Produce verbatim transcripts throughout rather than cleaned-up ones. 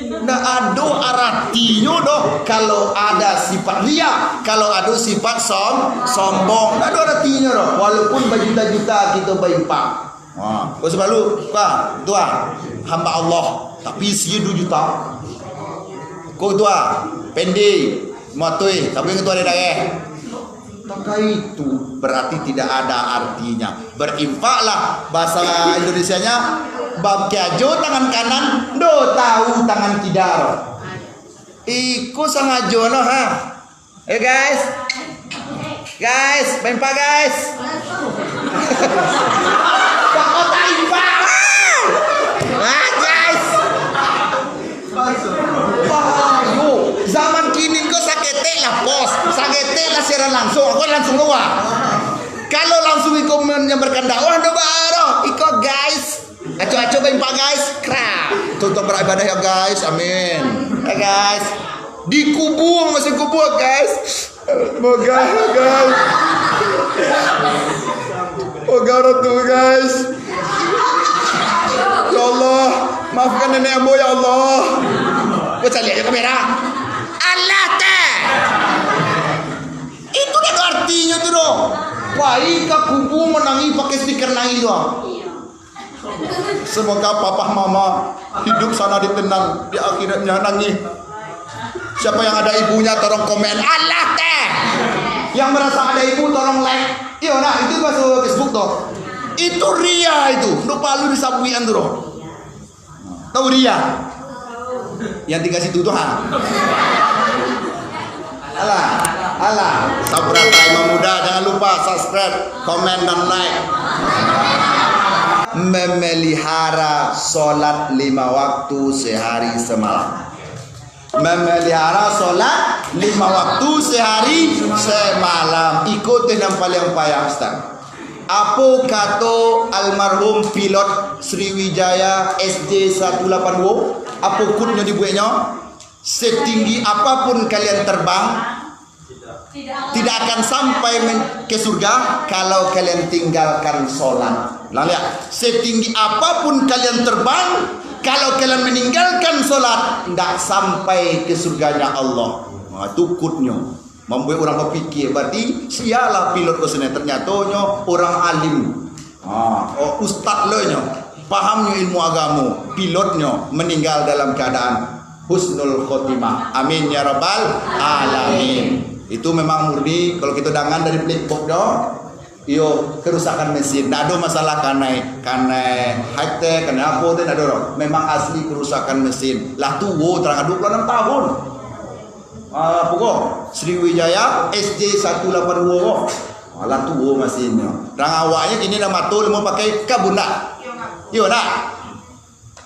Ndak ado aratinyo doh kalau ada sifat riya, kalau ado sifat som-, sombong. Ndak ado aratinyo doh, walaupun bajuta-juta kito bainfak. Ha, ko sabalu, ka, tua, hamba Allah, tapi isinyo duo juta. Ko tua, pendek, matuih, tapi ketua daerah. Takah itu berarti tidak ada artinya. Berinfaklah, bahasa Indonesianya, bangkiajo tangan kanan, ndo tahu tangan kida. Iko sangajo no, ha. Eh, guys. Guys, bainfak, guys. Bako tainfak. Ah, guys. Wah, yo, zaman kini ko saketek lah pos, saketek lah siaran langsung, aku langsung keluar. Kalau langsung iko menyebarkan dakwah, ndo baro. Iko, guys. Acok-acok bainfak, guys. Krak. Tutup beribadah ya, guys. Amin. Ya, guys. Dikubur, masih kubur, guys. Moga, guys. Moga orang tua, guys. Ya Allah, maafkan nenek ambo, ya Allah. Kau cari aja kamera. Allah teh. Itu dah artinya tu doh. Pai ka kubur manangih pakai stiker nangih tu. Semoga papa mama hidup sana di tenang, di akhiratnya nangih. Siapa yang ada ibunya, tolong komen, "Allah teh." Yang merasa ada ibu, tolong like. Iyo, nah, itu masuk Facebook tuh. Itu ria itu. Ndak palu disabuikan tu doh. Tahu ria? Yang tinggal situ tuh, ha. Alah, alah. Sabrata Imam Muda, jangan lupa subscribe, komen, dan like. Memelihara sholat lima waktu sehari semalam. Memelihara sholat lima waktu sehari semalam. Iko tu nan paling payah, Ustaz. Apo kato almarhum pilot Sriwijaya S J satu lapan dua? Apo kutnyo dibueknyo? Setinggi apapun kalian terbang, tidak akan sampai men-, ke surga kalau kalian tinggalkan sholat. Ulang liak, setinggi apapun kalian terbang, kalau kalian meninggalkan sholat, ndak sampai ke surganya Allah. Nah, tu kutnyo. Mambuek urang bapikia, berarti sialah pilot ko sini. Ternyatonyo urang alim. Ha, oh, ustad lo nyo. Pahamnyo ilmu agamo, pilotnyo meninggal dalam keadaan husnul khotimah. Amin ya rabbal alamin. Itu memang murni, kalau kito dangan dari black box doh, iyo, kerusakan mesin. Ndak ado masalah kanai, kanai high tech, kanai apo tu, ndak ado doh. Memang asli kerusakan mesin. Lah tuo, tarang dua puluh enam tahun. Ah, apo ko? Sriwijaya S J satu lapan dua ko. Alah tuo masinnyo. Rang awaknyo kini dah mato limo pakai kabun dak? Iyo dak?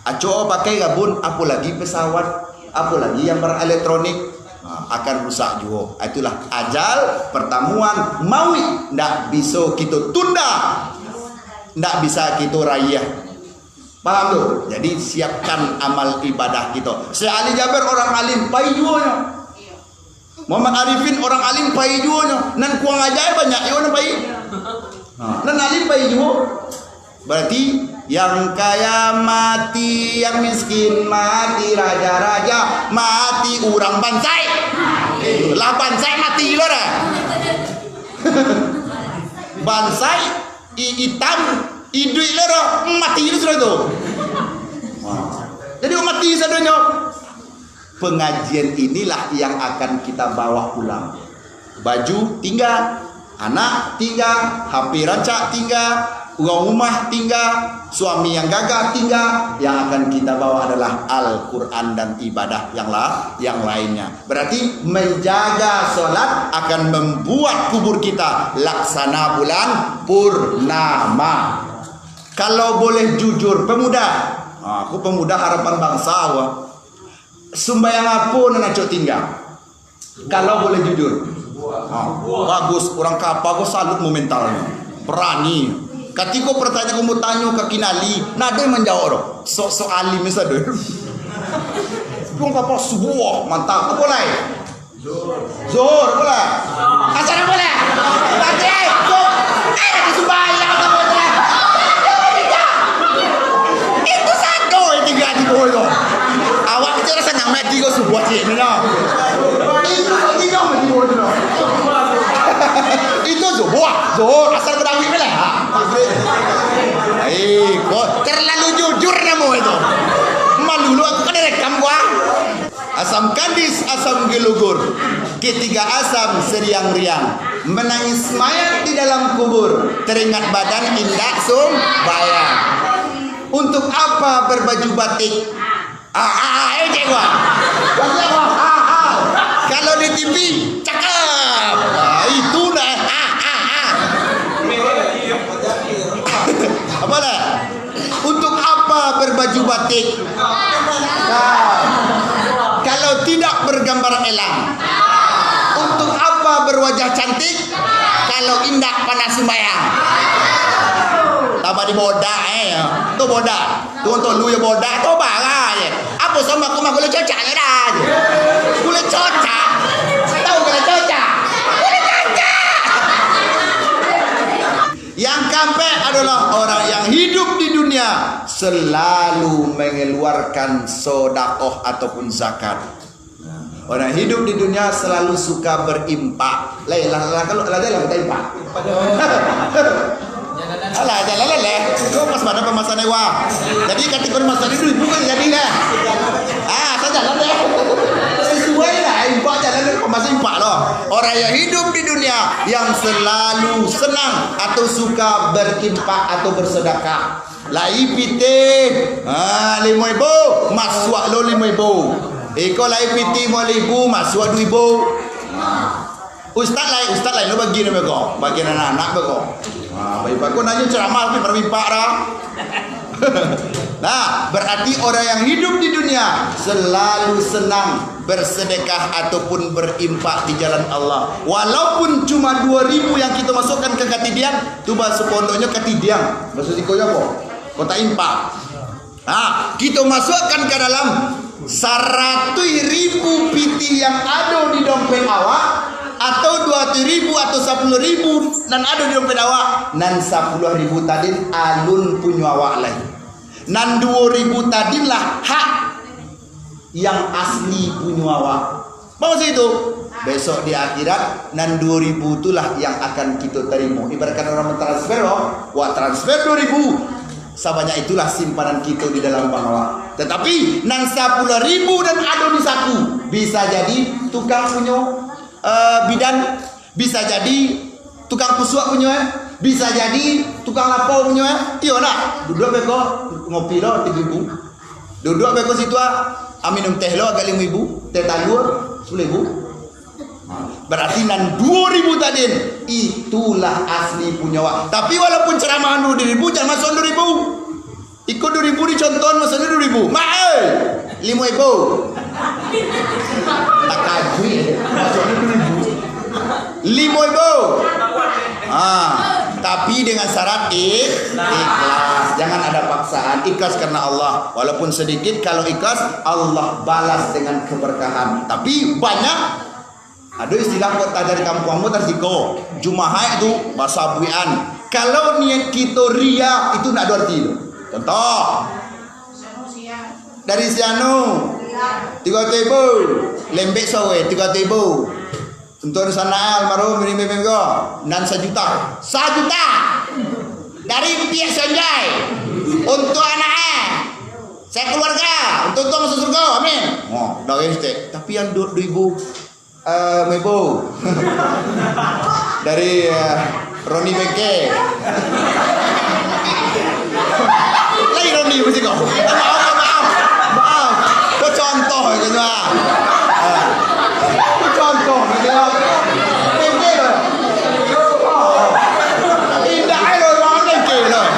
Acok pakai kabun, apolagi pesawat, apolagi yang berelektronik, ah, akan rusak juo. Ah, itulah ajal pertemuan mauik ndak biso kito tunda, ndak bisa kito raih. Paham tu? Jadi, siapkan amal ibadah kito. Syekh Ali Jaber orang alim, pai juo nyo. Muhammad Arifin orang alim, pai juo nyo. Nan kuang ajae banyak juo nan pai. Ha, nan alim pai juo. Berarti, yang kaya mati, yang miskin mati, raja-raja mati, urang bansaik. Lah bansaik mati lo dah. Bansaik I-, itam, iduik lo doh, mati lo sudah tu. Jadi mati sadonyo. Pengajian inilah yang akan kita bawa pulang. Baju tinggal, anak tinggal, H P rancak tinggal, uang rumah tinggal, suami yang gagah tinggal, yang akan kita bawa adalah Al-Quran dan ibadah yang la-, yang lainnya. Berarti menjaga sholat akan membuat kubur kita laksana bulan purnama. Kalau boleh jujur, pemuda, ha, aku pemuda harapan bangsa, wah. Sumbayang apo nan acok tinggal? Kalau boleh jujur. Ha, bagus, urang kapa ko salut momentalnyo. Berani. Katiko pertanyaan kamu tanyo ka kinali, nadai manjawab doh. Sok-sok alim sadoe. Urang kapa subuah, mantap. Apo lai? Zuhur, apo lah? Asar apo lah? Maghrib, Isya. Eh, lagi sumbayang apo lah? Itu sado yang tinggal di bawah tu. Awak Rasa nyaman tigo subuah cik ni lah. Itu tigo mati bodoh. Itu subuah, zuhur, asar, tarawih lah. Eh, kok terlalu jujur namo itu. Malu lu, aku kan rekam gua. Asam kandis, asam gelugur, ketiga asam seriang-riang, menangis mayat di dalam kubur, teringat badan indak sumbayang. Untuk apa berbaju batik? Ah, ah, ah, eh, cek gua. Kalau di T V, cakap. Ah, itu nah. Ah, ah, ah. Apa lah? Untuk apa berbaju batik? Nah, kalau tidak bergambar elang. Untuk apa berwajah cantik? Kalau indak panah sumbayang. Tambah di bodak, eh. Tu bodak. Tu untuk lu ya bodak, tu barang je. Apa sama aku mah gulai cocak je dah. Gulai cocak. Tahu gulai cocak? Gulai cocak. Yang keempat adalah orang yang hidup di dunia selalu mengeluarkan sodakoh ataupun zakat. Orang hidup di dunia selalu suka berimpak. Lah, lah, lah, kalau lah, lah, kita impak. Alah, jalan lah, leh. Kau pas mana pemasan ewa. Jadi, ketika pemasan itu, ibu kan jadi lah. Ah, saya jalan deh. Sesuai lah, impak jalan deh, pemasan impak loh. Orang yang hidup di dunia yang selalu senang atau suka berimpak atau bersedekah. Lai pitih, ha, limo ibu, masuak lo limo ibu. Iko lai pitih limo ibu, masuak duo ibu. Ustaz lai, ustaz lai lo bagi nan beko, bagian anak-anak beko. Ha, bagi beko nanyo ceramah tapi pernah impak dah. Nah, berarti orang yang hidup di dunia selalu senang bersedekah ataupun berimpak di jalan Allah. Walaupun cuma dua ribu yang kita masukkan ke katidiang, tu bahasa pondoknya katidiang. Bahasa sikonya apa? Kotak impak. Ha, kita masukkan ke dalam saratuih ribu pitih yang ada di dompet awak, atau dua ratus ribu atau sepuluh ribu nan ada di dompet awak, nan sepuluh ribu tadin alun punyo awak lai. Nan dua ribu tadin lah hak yang asli punyo awak. Maksud itu, besok di akhirat, nan dua ribu itulah yang akan kita terima. Ibaratkan orang mentransfer, oh, wak transfer dua ribu, sabanyak itulah simpanan kita di dalam bank awak. Tetapi, nan sepuluh ribu nan ada di saku, bisa jadi tukang punyo, eh, bidan, bisa jadi tukang kusuak punyo, eh, bisa jadi tukang lapau punyo, eh. Iyo nak, duduk beko, ngopi lo, tigo ribu. Duduk beko situ, ah, ah, minum teh lo agak limo ribu, teh talua, sepuluh ribu. Berarti nan dua ribu tadin, itulah asli punyo awak. Tapi walaupun ceramah dua ribu, jangan masuk dua ribu. Iko dua ribu dicontoh, masuk dua ribu. Mak, eh, limo ribu. Tak kaji, masuk dua ribu. Limo ribu. Ah, tapi dengan syarat i-, ikhlas. Jangan ada paksaan. Ikhlas karena Allah. Walaupun sedikit, kalau ikhlas, Allah balas dengan keberkahan. Tapi banyak, ada istilah kok dari kampung ambo tadi ko, Jumahaik tu, basabuikan. Kalau niat kita ria, itu ndak ada arti tu. Contoh, dari si Anu, tigo ratus ribu, lembek sore, tigo ratus ribu. Untuk sana almarhum ini memang nan sajuta. Sajuta! Dari pihak Sanjay. Untuk anak eh. Saya keluarga. Untuk tuan masuk surga. Amin. Oh, dari situ. Tapi yang du-, dua ribu, eh, Mebo. Dari, eh, Roni Bengke. Lai Roni mesti kau. Maaf, maaf. Maaf. Kau contoh aja lah. Ah. Kau contoh aja lah. Bengke lah. Indak ai lo, Roni Bengke lah.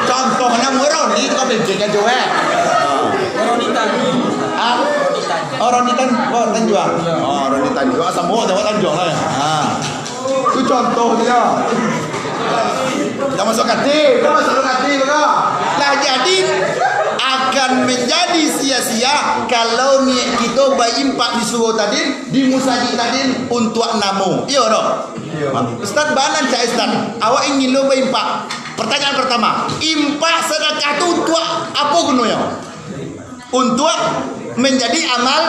Contohnya Roni tu kan Bengke kan, Joe. Roni Tanjung. Ah? Roni Tanjung. Oh, Roni Tan-, oh, Tanjuang. Oh, Roni Tanjuang. Asal bawa Jawa Tanjuang lah ya. Ah. Itu contoh dia. Dah masuk hati, dah masuk hati, bro. Lah jadi, akan menjadi sia-sia kalau niat kita baimpak di surau tadi, di musajik tadi, untuk namo. Iyo, doh? Ustaz, bana cak Ustaz. Awak ingin lo baimpak. Pertanyaan pertama, impak sedekah tu untuk apa gunanya? Untuk Manjadi amal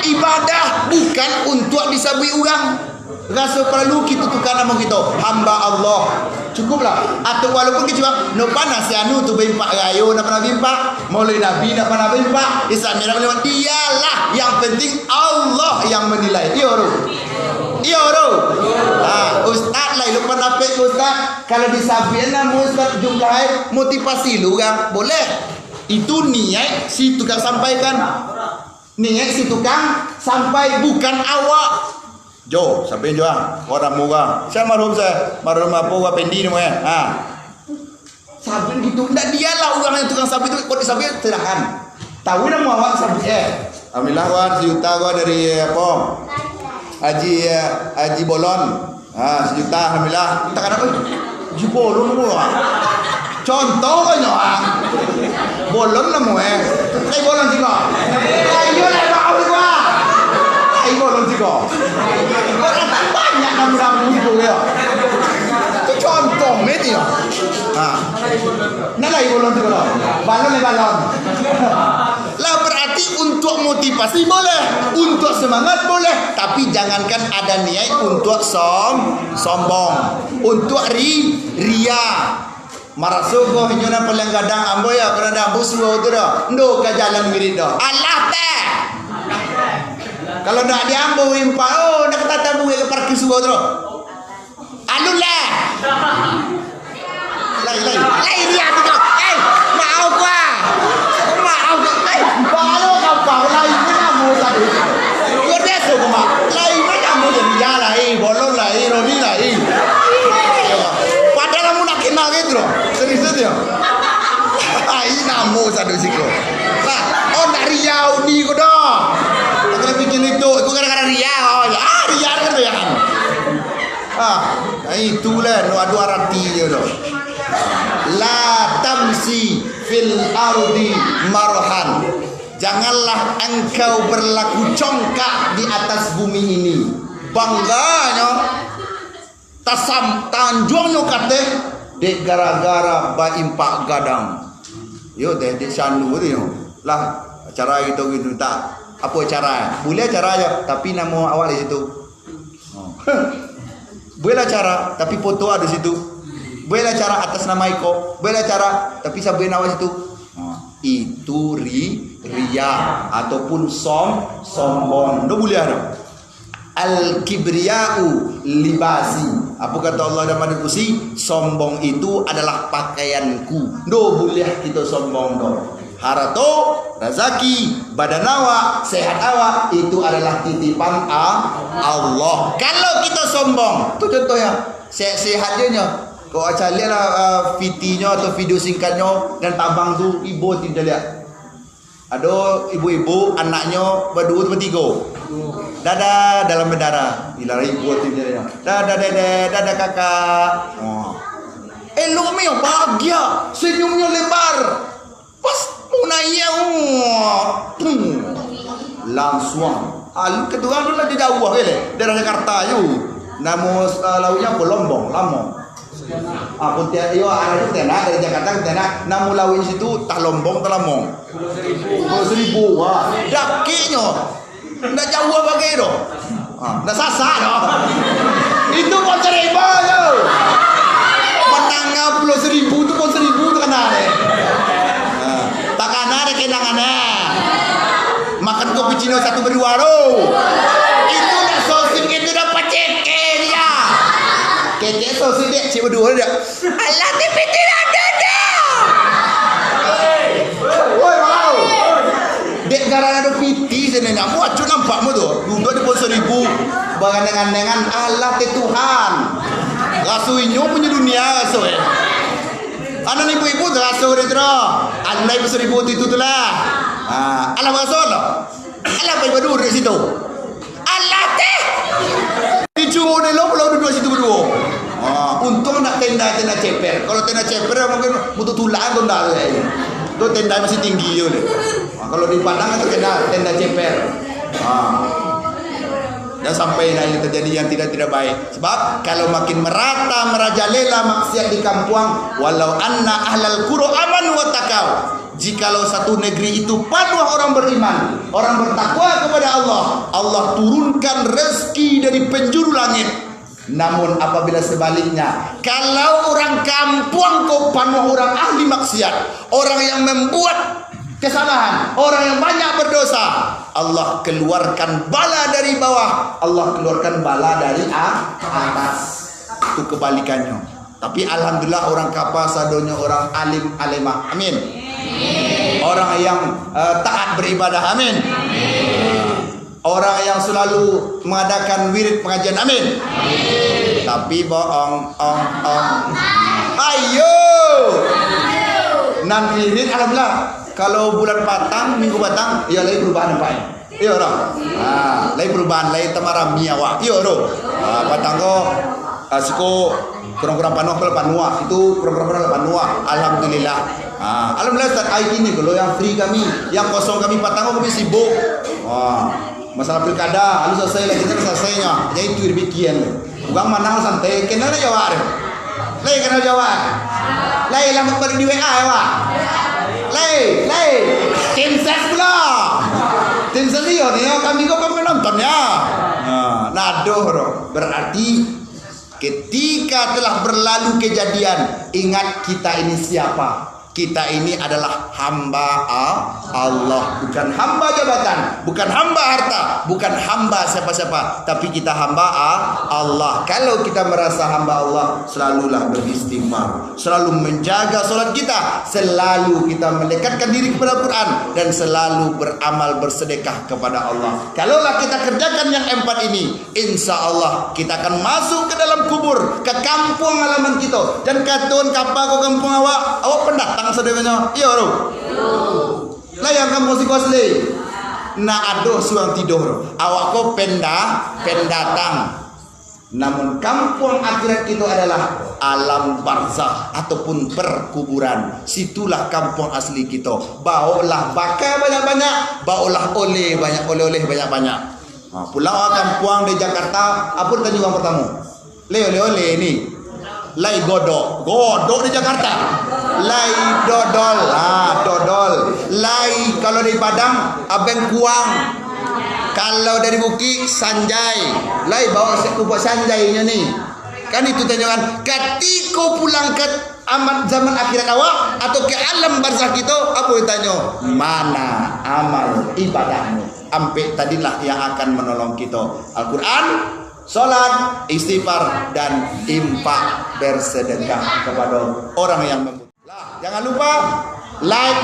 ibadah, bukan untuak disabuik urang. Raso paralu kito tukar namo kito, hamba Allah. Cukuplah. Atau walaupun kecil, no pernah si anu tu baimpak rayo, ndak pernah baimpak. Maulid Nabi ndak pernah baimpak. Islam Mi'raj lewat dialah. Yang penting Allah yang menilai. Iyo, bro. Iyo, bro. Ha, ustaz lah, lu pandapek ke ustaz. Kalau disabuik namo ustaz jumlah ai, motivasi lu urang. Boleh. Itu niaik si tukang sampaikan. Niaik si tukang sampai, bukan awak. Jo, sampai jo ah. Orang murah. Saya marhum saya. Marhum apa, Wak Pendi namo eh? Ha. Sabuik gitu. Ndak dialah urang yang tukang sabuik tu, kok disabuik, silakan. Tahu namo awak sabuik eh? Alhamdulillah, Wan, sejuta gua dari, eh, apa? Haji, eh, Haji Bolon. Ha, sejuta, alhamdulillah. Takana, eh, Haji Bolon gua. Contoh banyak ah. Bolon namo eh. Eh, Bolon siko. Eh, iyo lah, Pak, gua. Eh, Bolon siko. Banyak namo-namo itu ya. Itu contoh, men, ya. Ha. Nah, lai Bolon tu kalau. Balon ni balon. Lah, berarti untuk motivasi boleh, untuk semangat boleh, tapi jangankan ada niat untuk som-, sombong, untuk ri-, ria. Maraso ko inyo nan paling gadang ambo ya, karano ambo surau tu dah. Ndo ka jalan wirid dah. Alah teh. Kalau ndak di ambo impak, oh, ndak ka tatamu ka parkir surau tu dah. Alun lah. Lai, lai. Lai, ria tu kau. Eh, maaf gua. Maaf gua. Eh, balo kapal lai, mana mau tadi? Luar biasa gua, Mak. Lai, mana mau jadi? Ya, lai, bolon lai, roni lai. Padahal kamu nak kenal gitu loh. Serius tu ya. Ai, namo satu siko. Lah, oh, nak riau ni ko dah. Aku nak bikin itu, aku gara-gara riau. Ah, riau kan tu ya. Ah, nah itulah, nu ado arati je tu. La tamsi fil ardi marhan. Janganlah engkau berlaku congkak di atas bumi ini. Bangganyo, tasam-, tanjuangnyo kateh, dek gara-gara baimpak gadang. Yo, dek, dek sandu tu yo. Lah, acara gitu, gitu, tak. Apa acara? Boleh acara aja, tapi namo awak di situ. Oh. Bueklah acara, tapi foto ado situ. Bueklah acara atas nama iko. Bueklah acara, tapi sabuik awak situ. Oh. Itu ri-, ria ataupun som-, sombong. Ndak buliah doh. Al-kibriya'u libasi. Apa kata Allah dalam hadis qudsi? Sombong itu adalah pakaianku. Ndak buliah kito sombong doh. Harato, razaki, badan awak, sehat awak, itu adalah titipan A-, Allah. Kalau kito sombong, tu contohnya, sehat-sehat je nyo. Kok acaliak lah, ah, pitinyo atau video singkatnyo, nan tabang tu, ibo ti caliak. Ado ibu-ibu, anaknyo baduo atau batigo. Dadah, dalam bandara. Ilah ibo ti caliaknyo. Dadah, dedek, dadah, kakak. Wah. Elok mi, bahagia, senyumnyo lebar. Pas mau naiak, wah, hmm, langsuang. Alu keturunan tu lah di jauah ke leh, daerah Jakarta tu. Namo, ah, lauiknyo apo? Lombong, Lamong. Ah, Pontianak, iyo, arah tu Pontianak, dari Jakarta Pontianak. Namo lauik situ, tah Lombong, tah Lamong. Pulau Seribu, wah. Dakeknyo. Ndak jauah bagai doh. Ha, ndak sasak doh. Itu Pulau Seribu tu. Mananga Pulau Seribu tu, Pulau Seribu tu kana deh. Ha, takana deh kenangan eh. Makan kopi Cino satu berdua tu. Itu nak sosik itu dah pacekek dia. Kecek sosik dek, cik berdua dek. Alah, ti piti ada dah. Woi, wow. Dek garang ado piti sini nak. Muacu nampak mu tu. Duduak di Pulau Seribu. Bagandang-gandangan. Alah, ti Tuhan. Raso inyo punyo dunia, raso eh. Anak ibu-ibu tu raso dek tu dah. Alah, Pulau Seribu tu, itu tu lah. Ha, alah, raso lah. Alah, pai baduo di situ. Alah teh. Dicubo ni lo pulau duduak situ baduo. Ha, untuang nak tenda, tenda ceper. Kalau tenda ceper mungkin butuh tulang tu ndak tu. Tu tenda masih tinggi je ni. Ha, kalau di Padang tu tenda, tenda ceper. Ha. Jan sampai lah yang terjadi yang tidak-tidak baik. Sebab kalau makin merata merajalela maksiat di kampuang, walau anna ahlal qura amanu wattaqau. Jikalau satu negeri itu panuah orang beriman, orang bertakwa kepada Allah, Allah turunkan rezeki dari penjuru langit. Namun apabila sebaliknya, kalau urang kampuang ko panuah urang ahli maksiat, orang yang membuat kesalahan, orang yang banyak berdosa, Allah keluarkan bala dari bawah, Allah keluarkan bala dari a-, atas. Itu kebalikannya. Tapi alhamdulillah, urang Kapa sadonyo urang alim alimah. Amin. Orang yang, eh, taat beribadah. Amin. Orang yang selalu mengadakan wirid pengajian. Amin. Tapi boong, ong, ong. Ayo. Nan wirid alhamdulillah. Kalau bulan patang, minggu patang, ya lai perubahan nampaknyo. Iyo, dah. Ha, lai perubahan, lai tamarami awak. Iyo, dah. Ha, patang ko, ha, siko kurang-kurang panuah, kalau panuah. Itu kurang-kurang panuah, lah panuah. Alhamdulillah. Ha, alhamdulillah, Ustaz. Ai kini kalau yang free kami, yang kosong kami patang ko kami sibuk. Ha, masalah pilkada, alun salasai lai, kini salasai nyo. Jadi itu dipikian. Urang manang santai, kena lah jawab tu. Lai kena jawab. Lai lah balik di W A ya, Pak. Lai, lai. Tim ses pulo. Tim ses iyo ni, kami ko penonton ya. Nah, nadoh tu. Berarti ketika telah berlalu kejadian, ingat kita ini siapa? Kita ini adalah hamba A-, Allah, bukan hamba jabatan, bukan hamba harta, bukan hamba siapa-siapa, tapi kita hamba A-, Allah. Kalau kita merasa hamba Allah, selalulah beristighfar, selalu menjaga salat kita, selalu kita mendekatkan diri kepada Al-Quran, dan selalu beramal bersedekah kepada Allah. Kalaulah kita kerjakan yang empat ini, insya Allah, kita akan masuk ke dalam kubur, ke kampuang halaman kito. Jan kato, "Kapa ko kampuang awak?" Awak pendatang sadonyo. Iyo, tu. Lai kampuang siko asli. Nah, ado surang tido tu. Awak ko penda-, pendatang. Namun, kampuang akhirat kito adalah alam barzakh ataupun perkuburan. Situlah kampuang asli kito. Baoklah baka banyak-banyak, baoklah oleh banyak, oleh-oleh banyak-banyak. Ha, pulang awak kampuang dari Jakarta, apo ditanyo urang partamo? Lai oleh-oleh ni. Lai godok. Godok di Jakarta. Lai dodol. Ha, dodol. Lai kalau dari Padang, abeng kuang. Kalau dari Bukik, sanjai. Lai baok se-, upok sanjainyo ni. Kan itu tanyoan. Katiko pulang ka amat zaman akhirat awak, atau ka alam barzakh kito, apo ditanyo? Mana amal ibadahmu? Ampek tadilah yang akan menolong kito. Al-Quran, salat, istighfar, dan infak, bersedekah kepada orang yang membutuhkan. Lah, jangan lupa like,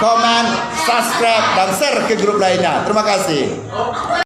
comment, subscribe, dan share ke grup lainnya. Terima kasih.